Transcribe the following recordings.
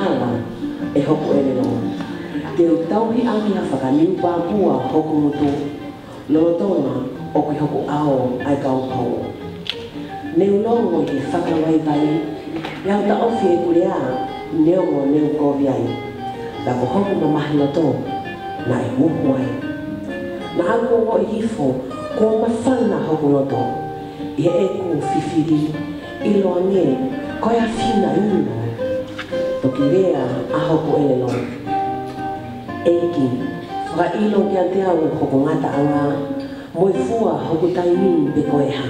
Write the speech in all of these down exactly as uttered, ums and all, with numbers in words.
ʻAla ʻe hoku ʻelelo. Te u tauhi ʻaki ha fakaniu pāpua hoku ngutu, lolotonga ʻoku ʻi hoku ʻao ʻa e kau pau. Ne u longo ʻi he fakavaivai, ʻi heʻeku taʻofi ʻeku lea, neongo ne u kovi ai. Ka ko hoku mamahi loto naʻe muhu ai. Naʻa ku ongoʻi hifo kuo māfana hoku loto ʻi heʻeku fifili, ʻiloange ko e ʻafio na ʻi ʻilo. Toki lea ʻa hoku ʻelelo. ʻEiki, fakaʻilo kiate au hoku ngataʻanga, mo e fua hoku taimi pe ko e hā.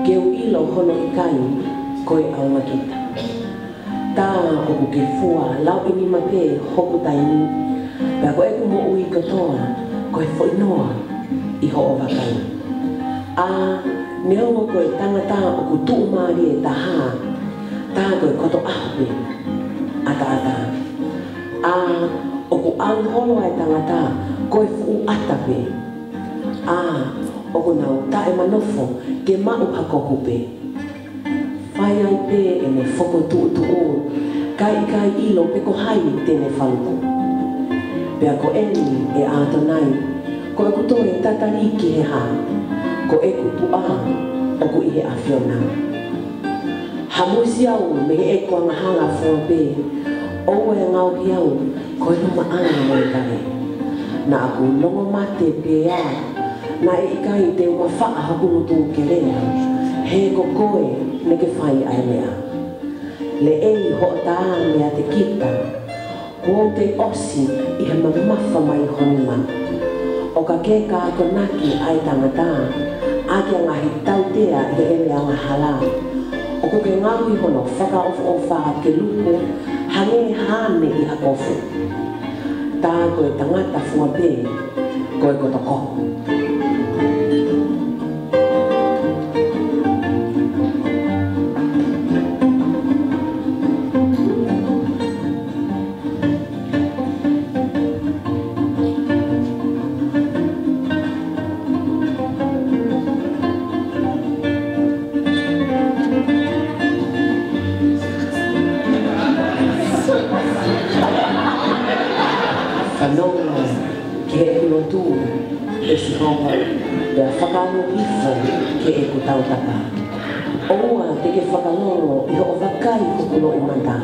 Ke u ʻilo hono ʻikai ko e ʻaonga kita. Tā ʻoku ke fua lauʻi nima pē hoku taimi, pea ko ʻeku moʻui kotoa ko e foʻi noa ʻi hoʻo vakai. ʻA, neongo ko e tangata ʻoku tuʻumālie taha, tā ko e koto ʻaho pē ʻataʻatā. ʻA, ʻoku ʻalu holo ʻa e tangata ko e fuʻu ʻata pē. ʻA, ʻoku nau taʻemanofo ke maʻu ha kohu pē. Fai ai pē ʻene fokotuʻutuʻu, kae ʻikai ʻilo pe ko hai te ne faluku. Pea ko eni ʻe ʻAtonai, ko ʻeku toe tatali ki he hā, ko ʻeku tuʻa ʻoku ʻi he ʻAfiona. Hamusi au mei heʻeku angahala fua pē, ʻoua ʻe ngaohi au ko e lumaʻanga mo e vale. Naʻa ku longo mate pea naʻe ʻikai te u mafaʻa hoku ngutu ke lea, he ko koe naʻa ke fai ʻa e meʻa. Leʻei hoʻo tā meiate kita, kuo u teʻosi ʻi he mamafa mai ho nima. ʻOka ke ka akonaki ʻa e tangata ʻaki ʻa e ngaahi tautea ʻi heʻene angahala, ʻoku ke ngaohi hono fakaʻofoʻofa ke luku hangē ha ane ʻi ha kofu. Tā ko e tangata fua pē ko e koto kohu. Fanongo ki heʻeku lotu, ʻe Sihova, pea fakaongo hifo ki heʻeku tautapa. ʻOua te ke fakalongo ʻi hoʻo vakai hoku loʻimata,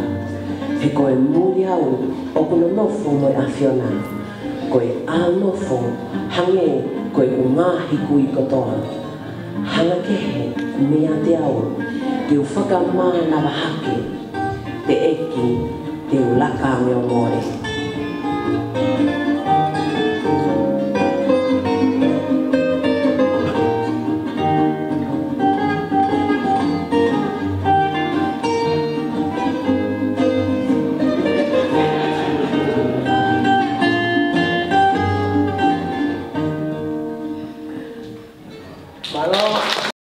he ko e muli au ʻoku nonofo mo e ʻAfiona. Ko e ʻānofo hangē ko ʻeku ngaahi kui kotoa. Hanga kehe meiate au ke u fakamānava hake, teʻeki